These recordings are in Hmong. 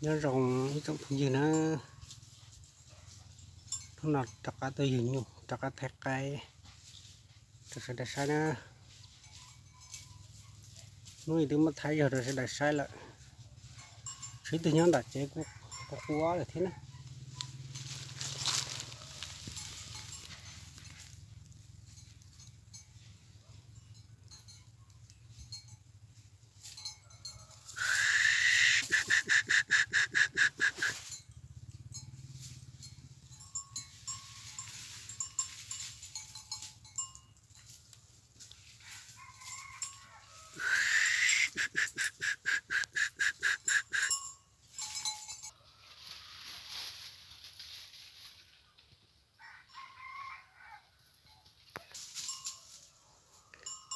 Nyob zoo ib tsoom phooj ywg na, hnub no rov qab tuaj yug nyuj rov qab thaij qaib rau sawv daws saib na. Hnub no twb muab thaij zog rau sawv daws saib lawm, tshuav ib tug nyob nram tsev kuj quaj quaj lawm thiab na.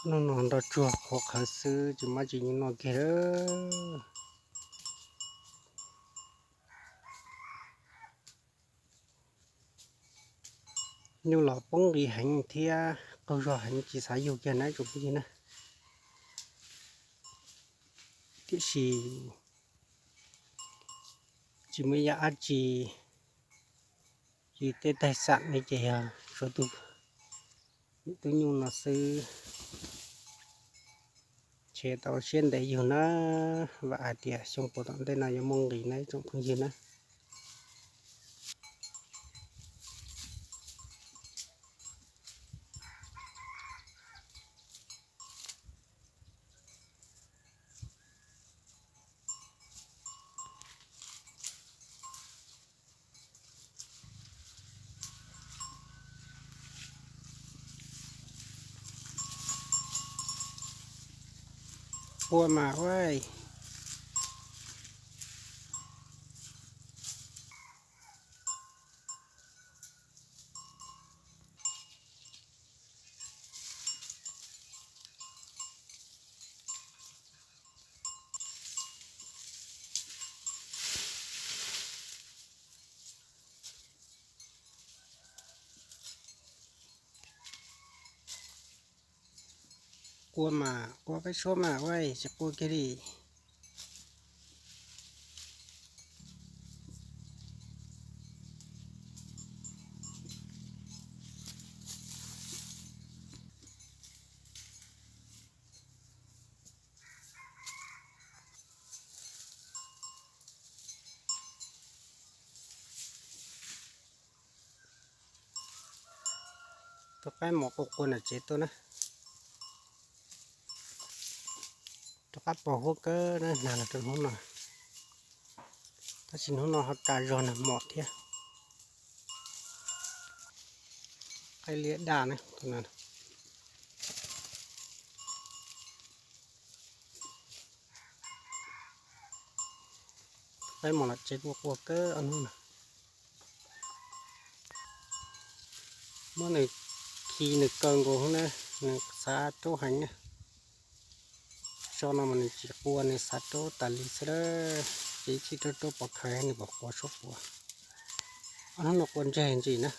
Hnub no nroj tsuag qhuav qhawv xwb tsis muaj tsis nyuj noj kiag lawm. Nyuj los poob nqis heev thiab qaug zog heev tsis xav yug kiag na tsoom phooj ywg na. Tiam sis tsis muaj ib yam dab tsi, yus tej taig xam ne ces yog suav tus, tus nyuj no xwb. Ntshe tau siab ntev yug na, vam hais tias xyoo puas tom ntej no yuav muaj nqis na tsoom phooj ywg na. Quaj mas ua. Quaj mas quaj peb suab mas ua tsis quaj kiag li. Tus qaib mos quaj quaj nram tsev tuaj na. Rov qab pos huab kawg na, nag los rau hnub no, tab sis hnub no ho ka zog nag mos thiab. Qaib liab daj na. Qaib mos nram tsev quaj quaj kawg ob hnub no. Muab nws khi nws kaw nkaus na, nws xav raub heev na. Tso no mas nws tsis quaj, nws xav raub tas li xwb. Ces ib chim raub raub pov khawv nws pom quav suab quav. Ob hnub no quaj ntseg ntsis na.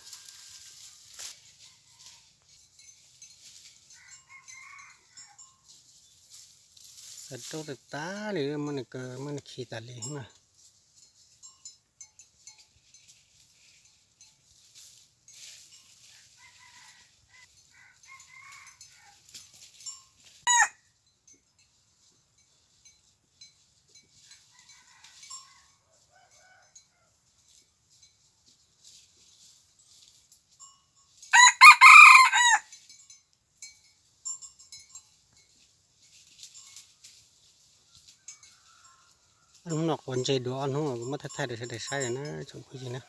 Xav raub tas tas li, muab nws kaw muab nws khi tas li na. Ob hnub no quav ntseg dua, ob hnub no kuv muab thaij thaij rau sawv daws saib na tsoom phooj ywg na.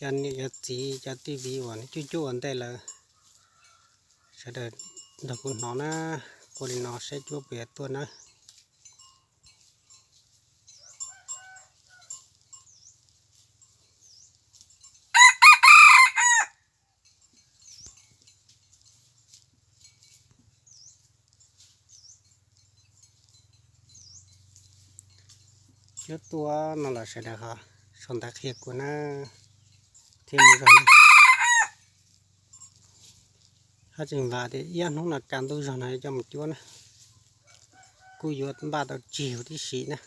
Cov niam cov txiv cov tij viv uas cuab cuab ua ntej lawm, sawv daws nrog kuv hnov na, quaj li no saib cuab puas yuav tuaj na. Cuab tuaj no los sawv daws ho sau ntawv qhia kuv na, thiab mus zog na. Haj tseem vam tias ib ob hnub no tsaus ntuj zog no coj mus cuab na, kuj yuav npaj tau tsig huv tib si na.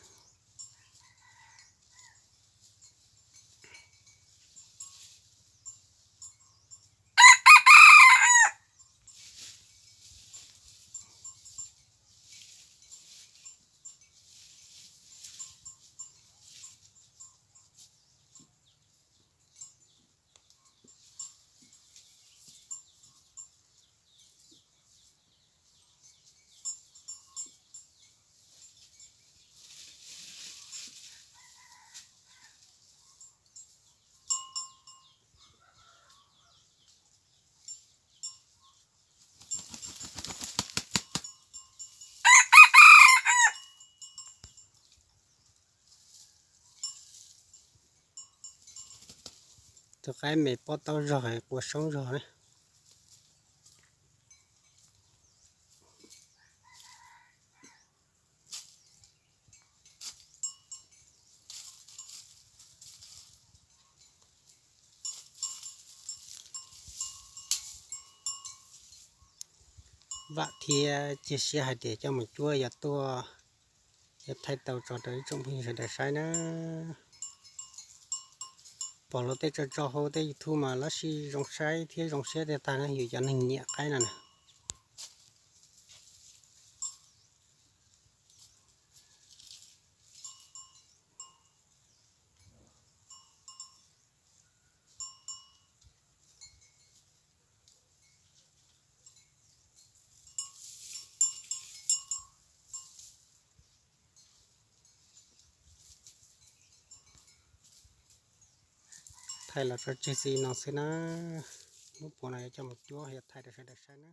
Tus qaib me pob taub zog es quas soob zog na. Vam thiab cia siab hais tias coj mus cuab yuav tuaj, yuav thaij tau tso rau ib tsoom phooj ywg sawv daws saib na. Pom luag tej tso tso hauv tej YouTube mas lab sis zoo saib thiab zoo siab tiag tag na, yus cov neeg nyiam qaib no na. Thaij los tso tseg xwb no xwb na. Hnub puas no yuav coj mus cuab yuav thaij rau sawv daws saib na.